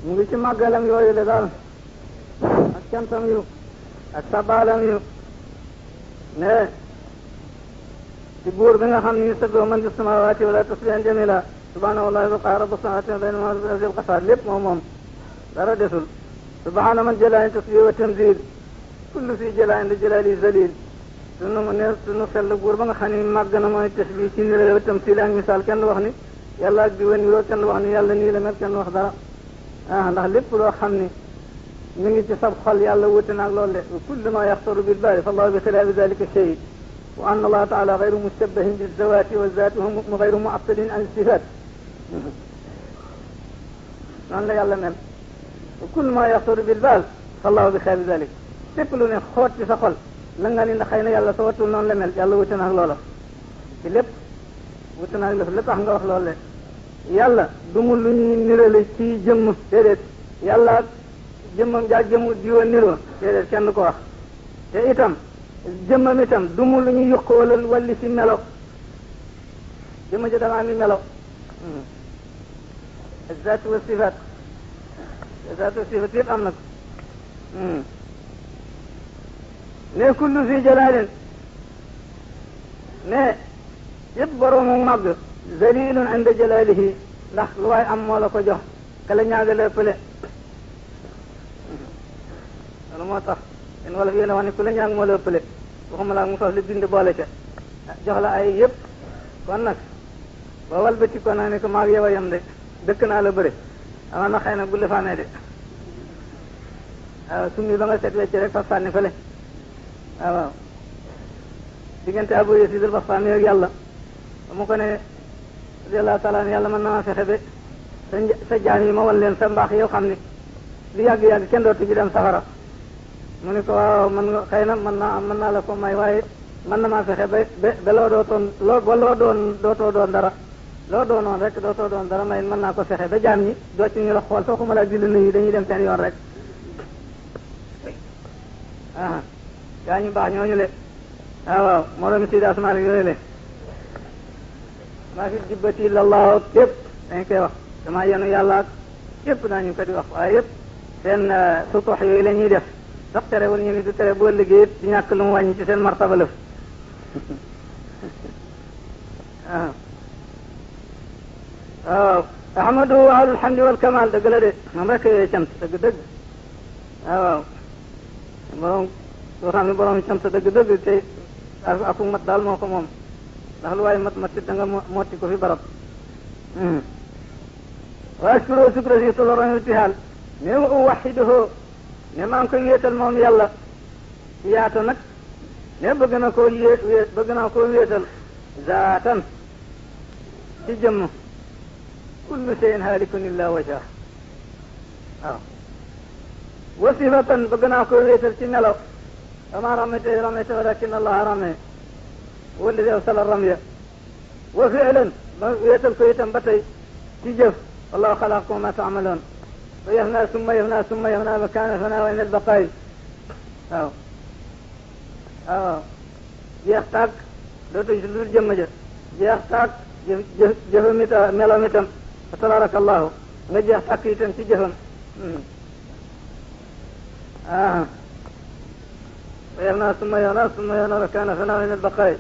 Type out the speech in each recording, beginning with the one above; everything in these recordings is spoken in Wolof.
mu ngi ci màggalam yooyu le daal ak cantam yu ak sabaalam yu ne ci buur bi nga xam ni sabbihu man fi samawati wala tasbihan jamila subhanahu wallahi wa qahara rabbus samawati wa baynahuma al qasar lépp moom dara desul subhana man jalaani tasbih wa tanzil kullu fi jalaani li jalali zalil sunu sell buur ba nga xam ni màgg na mooy tasbih ci nirale wa tamsil ak misaal kenn wax ni yàlla ak di weniroo kenn wax ni yàlla nii la mel kenn wax dara ndax lépp loo xam ni ñu ngi ci sab xol yàlla wuute naag loolu de kullu ma yaxtaru bil baali fa allahu bi xilaafi dalika shay wa anna allaha taala gayru mustabbahin bi zawati wa zati wa gayru muattalin an sifat noonu la yàlla mel kullu ma yaxtaru bil baal fa allahu bi xilaafi dalika lépp lu ne xoot ci sa xol la nga ni ndax xëy na yàlla sa wattul noonu la mel yàlla wuute naag loola ci lépp wuute naag la tax nga wax loolu de yàlla du mu lu ñuy nirale ci jëmm déedéet yàlla jëmmam jaa jëmmu diwa niroo déedéet kenn ko wax te itam jëmmam itam du mu lu ñu yokk wala walli si melo jëmm ji damaa mi melo zaat wa sifaat yëpp am na ko ne kullu fi jalaalin ne yëpp boroomu màgg zalilun inda jalalihi ndax lu waay am moo la ko jox kala ñaagale pële loolu moo tax yéen wala yéen a wax ne ku la ñaag moo la pële waxuma laa mu faf li bind boole ca jox la ay yëpp kon nag ba walbati ko naa ne ko maag yow a yem de dëkk naa la bëri amaa na xëy na bu lefaanee de waaw summi ba nga set wecc rek fas sànni fële waaw diggante Abu Yasid al-Bastami ak yàlla ba mu ko ne radiyallahu taala yàlla mën na ma fexe ba sa jaam yi ma wan leen sa mbaax yow xam ni lu yàgg-yàgg kenn dootu ji dem safara mu ne ko waaw mën nga xëy na mën naa la ko may waaye mën na maa fexe ba loo dootoon dootoo doon dara loo doonoon rek dootoo doon dara may mën naa ko fexe ba jaam ñi doo ci ñu la xool soo ko mën a julli nuyu dañuy dem seen yoon rek gaa ñu baax ñooñu le waaw moromi Sidi Asmaalik yooyu le maa fi jibbati illallah yëpp dañ koy wax dama yenu yàlla ak yëpp daañu ko di wax waaye yëpp seen sutox yooyu la ñuy def sax terewul ñu ni du tere boo liggéey it di ñàkk lu mu wàññi ci seen martaba lëf waaw ahmadu ahlul hamdi wal kamal dëgg la de moom rek yooyu cant dëgg waaw borom soo xam ne borom cant dëgg te aku mat daal moo ko moom ndax lu waaye mat it da nga motti ko fi barab wa ashkuru shukra si toloroon irtihaal ne wa uwaxiduhu ne maa ngi koy wéetal moom yàlla ci yaatu nag ne bëgg naa koo wéetal zaatan ci jëmm kullu shay'in haalikun illa wajha waaw wa sifatan bëgg naa koo wéetal ci melo ama ramete walakin allaha rame walladi awsala ramya wa fi'lan ma wéetal ko itam ba tey ci jëf wallahu xalaqakum ma taamaloon fa yafna summa yafna ba kaana fana wa inal baqaay waaw jeex tàgg dootuñ si lu dul jëmm ja jeex tàgg jëfam itam meloom itam fa tabarakallahu nga jeex tàgg itam ci jëfam fa yafna summa yafna ba kaana fana wa inal baqaay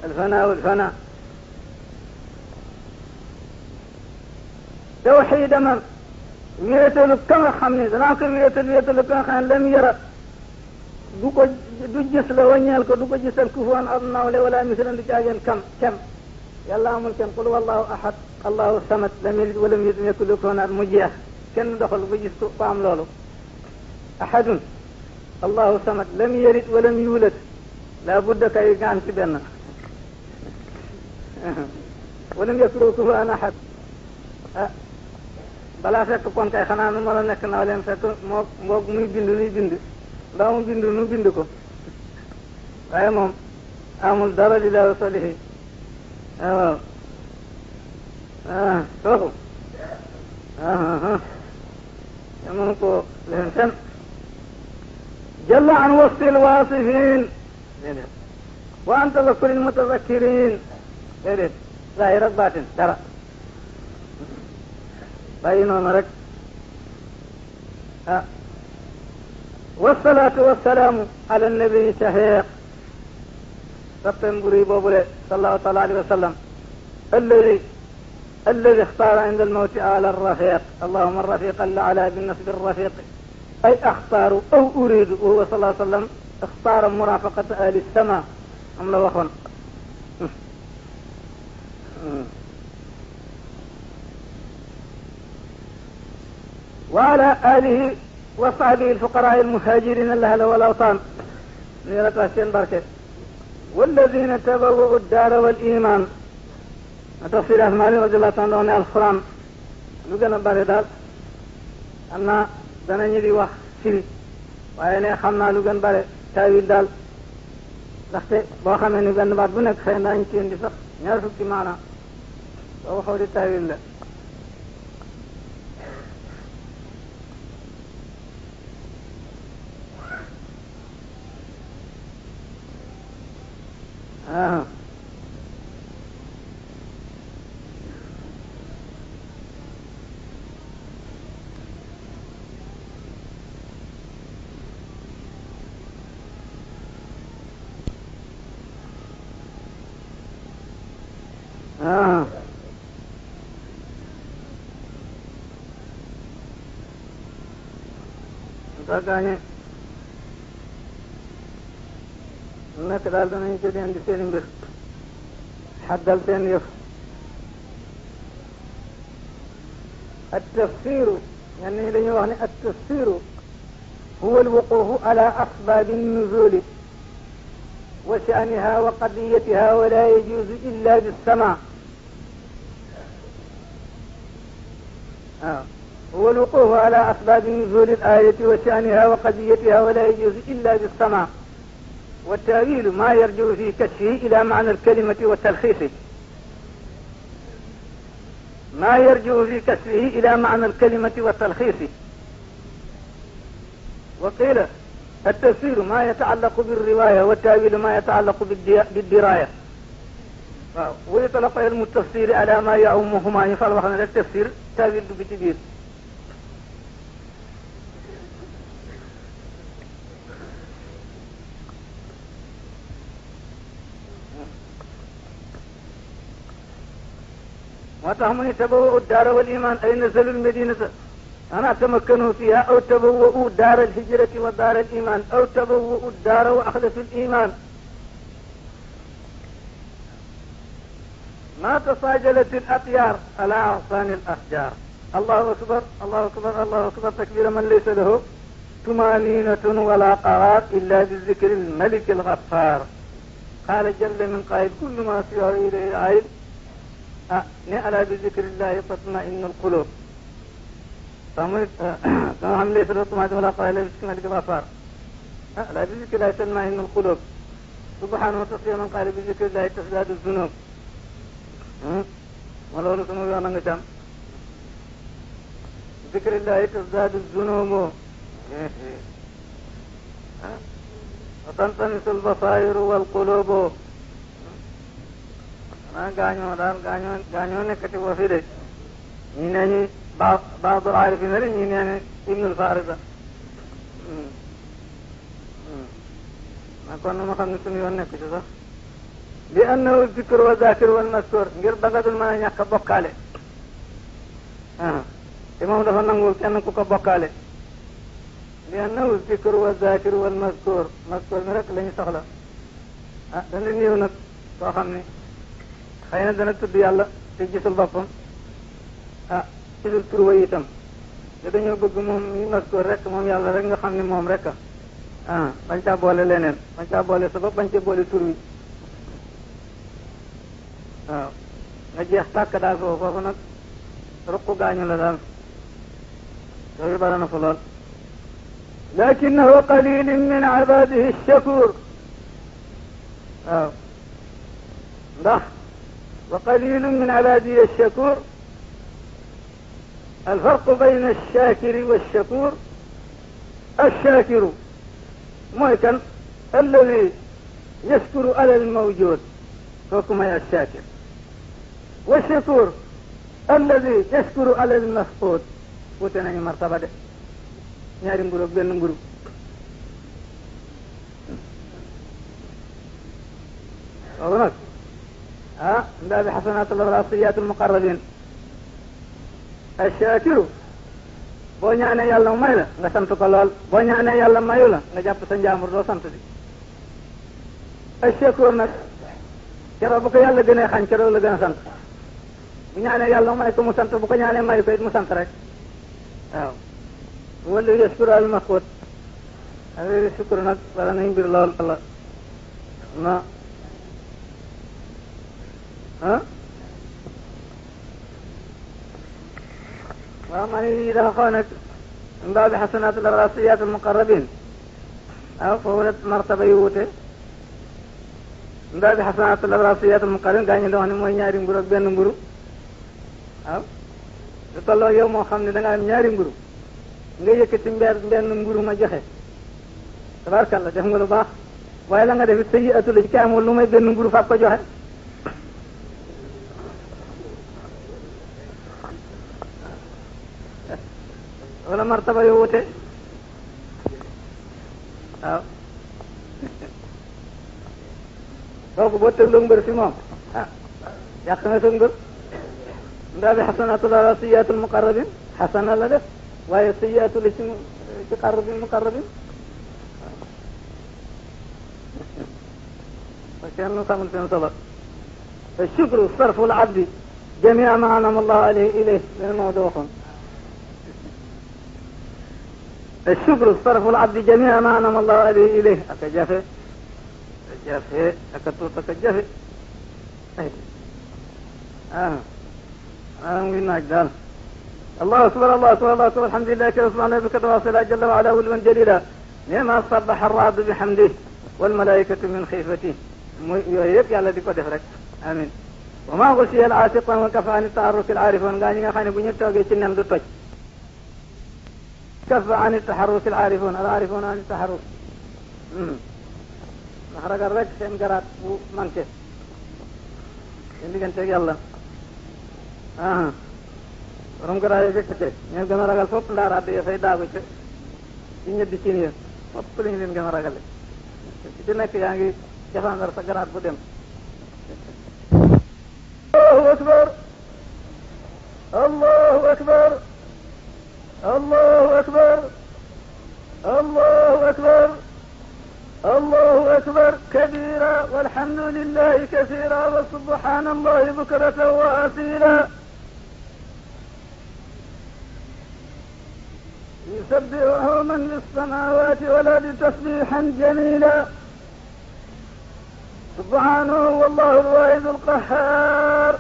الفناء توحيد من wéetalu ka nga xam ne danaa ko wéetalu ka nga xam ne lam yara du gis la waññeel ko du ko gisal kufuwan ab nawle wala mislan du caageen kem yàlla amul kenn qul wallahu ahad allahu samad lam yalid walam yulad yakun lahu kufuwan ahad mu jeex kenn doxal ba gis ko am loolu ahadun allahu samad lam yalid walam yulad la budda kay gaan ci benn walam yakun lahu kufuwan ahad balaa fekk kon kay xanaa nu ma la nekk naa leen fekk moog muy bind nuy bind mbaa mu bind nu bind ko waaye moom amul dara li la solihi waaw kooku yamun ko leen fen jalla an wasfil wasifin déedéet wa an tadakkuril mutadakkirin déedéet zahir ak baatin dara bàyyi noonu rek wasalaatu wasalaamu ala nabii shahiq sappen buri boobule sallallahu taala alayhi wa sallam الذي اختار عند الموت آل الرفيق اللهم الرفيق الأعلى بالنسب الرفيق أي أختار أو أريد وهو صلى الله عليه وسلم اختار مرافقة آل السماء أم لو أخون وعلى آله وصحبه الفقراء المهاجرين الأهل والأوطان نيرة حسين بركة والذين تبوؤوا الدار والإيمان tafsir Asmaani radiyallahu ta'ala anhu alxuraan lu gën a bari daal am na danañu di wax firi waaye ne xam naa lu gën bare taawil daal ndaxte boo xamee ni benn baat bu nekk xëy na ñu ci indi sax ñaar fukki maana boo waxoo di taawil la gaañe nekk daal danañu ci leen di seen mbir xaddal seen yëf التفسير يعني dañuy wax ne التفسير هو الوقوف على أسباب النزول وشأنها وقضيتها ولا يجوز إلا بالسماع هو الوقوف على أسباب نزول الآية وشأنها وقضيتها ولا يجوز إلا بالسماع والتأويل ما يرجع في كشفه إلى معنى الكلمة وتلخيصه ما يرجع في كشفه إلى معنى الكلمة وتلخيصه وقيل التفسير ما يتعلق بالرواية والتأويل ما يتعلق بالدراية ويطلق علم التفسير على ما يعمهما يفعل وخنا التفسير تأويل بكبير وتهمني تبوؤوا الدار والإيمان أي نزلوا المدينة أنا تمكنوا فيها أو تبوؤوا دار الهجرة ودار الإيمان أو تبوؤوا الدار وأخذوا الإيمان ما تصاجلت الأطيار على أغصان الأشجار الله أكبر الله أكبر الله أكبر تكبير من ليس له طمأنينة ولا قرار إلا بالذكر الملك الغفار قال جل من قائل كل ما سواه إليه عائد ألا بذكر الله تطمئن القلوب فهم ليس له طمأنينة ولا قرار إلا بالذكر الملك الغفار ألا بذكر الله تطمئن القلوب سبحانه وتعالى من قال بذكر الله تزداد الذنوب ولو سنو يانا نجام ذكر الله تزداد الذنوب وتنطمس البصائر والقلوب أنا غانيو نكتي وفيدي نيني بعض العارفين نيني ابن الفارضة ما كنا ما خمنا سنو يانا نكتي صح لأنه الذكر والذاكر والمذكور ngir danga dul mën a ñàkk a bokkaale te moom dafa nangul kenn ku ko bokkaale لأنه الذكر والذاكر والمذكور mazkur mi rek la ñu soxla dana néew nag soo xam ne xëy na dana tudd yàlla te gisul boppam gisul tur wa itam te dañoo bëgg moom mi mazkur rek moom yàlla rek nga xam ne moom rek bañ caa boole leneen bañ caa boole sa bopp bañ caa boole tur wi waaw nga jeex tàkk daal foofu nag ruqu gaañu la daal yooyu bara na fa lool lakinahu qalilun min ibadihi shakur waaw ndax wa qalilun min ibadihi shakur الفرق بين الشاكر والشكور الشاكر موي الذي يشكر على الموجود فكما الشاكر والشكور alladi yashkuru alal mafqud wute nañu martaba de ñaari mburu ak benn mburu waaw nag ndaa bi xasanaat al-rasiyaat al-muqarrabin ash-shakiru boo ñaanee yàlla may la nga sant ko lool boo ñaanee yàlla mayu la nga jàpp sa njaamur doo sant di ash-shakur nag keroog bu ko yàlla gënee xañ keroog la gën a sant bu ñaanee yàlla may ko mu sant bu ko ñaanee mayu ko it mu sant rek waaw wala yashkuru al-mafqud affaire shukru nag wala nañ mbir lool la na waaw maa ngi dafa xaw nag min baabi xasanaat al-rasiyaat al-muqarrabin waaw foofu la martaba yu wute min baabi xasanaat al-rasiyaat al-muqarrabin gaa ñu doon wax ne mooy ñaari mburu ak benn mburu waaw lu tolloo yow moo xam ne da nga am ñaari mburu nga yëkkati benn mburu ma joxe tabaarkalla def nga lu baax waaye la nga def it sayyi'atu la ci ka amul lu may benn mburu fab ko joxe wala martaba yu wute waaw kooku boo tëgloo mbër fi moom yàq na sa mbër ndaa bi xasanatul rasiyatul muqarrabin xasana la def waaye sayyiatu la ci qarrabin muqarrabin waaw kenn nu xamul seen solo fa shukru sarful abdi jamia ma anama allahu alayhi ilayh leen moo do waxoon الشكر صرف العبد جميع ما أنعم الله عليه إليه أكجافه أكتوت أكجافه من أجدال الله أكبر الله أكبر الله أكبر الحمد لله كرسول الله بك تواصل جل وعلا ولوا جليلا نعم صبح الرعد بحمده والملائكة من خيفته يهيك على ذي قد فرق آمين وما غشي العاتق وكفى عن التعرف العارف وانغاني خاني بنيت توقي تنم دو توج كف عن التحرك العارفون عن التحرك مخرج الرج سين قرات ومنكس اللي كنت يلا ورم قرات يكتك ñe gëna ragal fop ndara de fay daagu ci ñetti ci ni fop lañ leen gëna ragal ci nek yaangi defandar sa garaat bu dem Allahu akbar Allahu akbar الله أكبر الله أكبر الله أكبر كبيرا والحمد لله كثيرا وسبحان الله بكرة وأصيلا يسبحه من في السماوات والأرض تسبيحا جميلا سبحانه والله الواحد القهار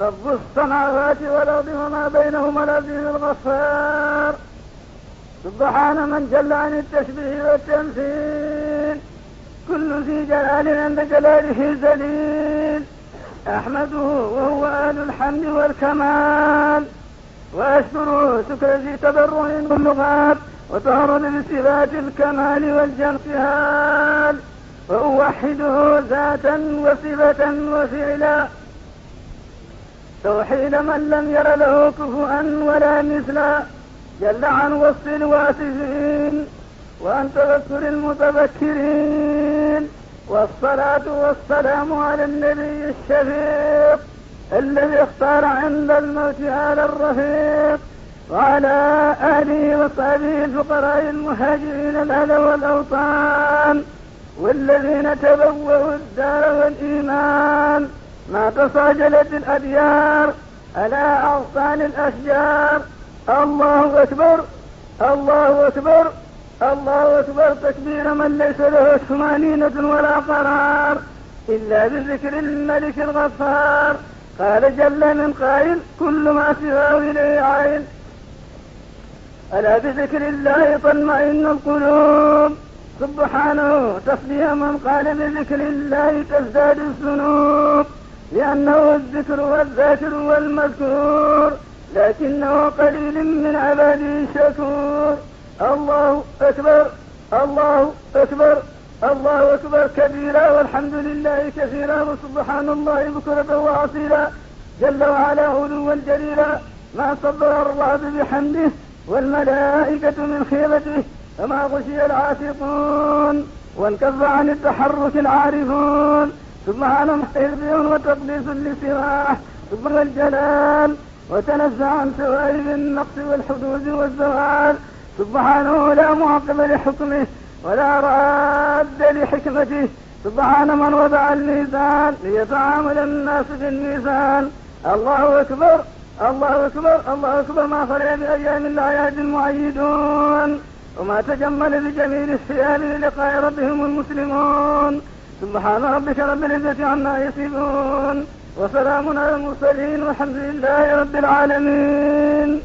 رب السماوات والأرض وما بينهما العزيز الغفار سبحان من جل عن التشبيه والتمثيل كل ذي جلال عند جلاله ذليل أحمده وهو أهل الحمد والكمال وأشكره شكر ذي تبرع واللغات وتهرب بصفات الكمال والجنقهال وأوحده ذاتا وصفة وفعلا توحيد من لم ير له كفوا ولا مثلا جل عن وصف الواصفين وعن تذكر المتذكرين والصلاة والسلام على النبي الشفيق الذي اختار عند الموت على الرفيق وعلى آله وصحبه الفقراء المهاجرين الأهل والأوطان والذين تبوأوا الدار والإيمان ما تصاجلت الأديار على أغصان الأشجار الله أكبر الله أكبر الله أكبر تكبير من ليس له طمأنينة ولا قرار إلا بذكر الملك الغفار قال جل من قائل كل ما سواه إليه عين ألا بذكر الله تطمئن القلوب سبحانه تصديق من قال بذكر الله تزداد الذنوب لأنه الذكر والذاكر والمذكور لكنه قليل من عباده الشكور الله أكبر الله أكبر الله أكبر كبيرا والحمد لله كثيرا وسبحان الله بكرة وأصيلا جل وعلا علوا جليلا، ما صبر الرعد بحمده والملائكة من خيبته، فما غشي العاتقون وانكف عن التحرك العارفون. سبحان تربية وتقديس لسواه، سبحان الجلال وتنزع عن سوائب النقص والحدود والزوال. سبحانه لا معقب لحكمه ولا راد لحكمته. سبحان من وضع الميزان ليتعامل الناس بالميزان. الله أكبر الله أكبر الله أكبر، ما فرع بأيام الأعياد المعيدون، وما تجمل بجميل الثياب للقاء ربهم المسلمون. سبحان ربك رب العزة عما يصفون، وسلام على المرسلين، والحمد لله رب العالمين.